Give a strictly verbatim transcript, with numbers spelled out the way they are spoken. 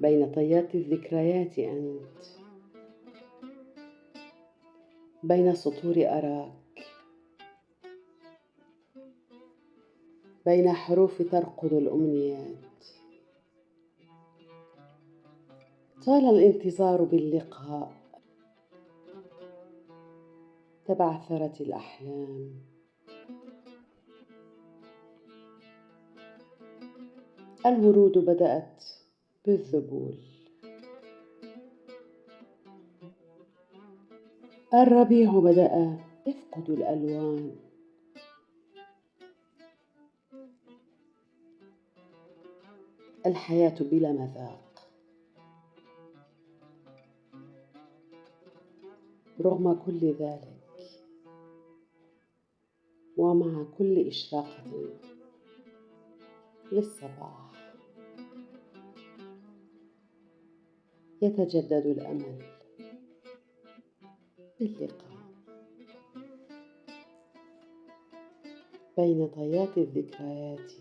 بين طيات الذكريات أنت، بين سطور أراك، بين حروف ترقد الأمنيات. طال الانتظار باللقاء، تبعثرت الأحلام. الورود بدأت بالذبول. الربيع بدأ يفقد الألوان. الحياة بلا مذاق. رغم كل ذلك، ومع كل إشراقة للصباح، يتجدد الأمل باللقاء بين طيات الذكريات.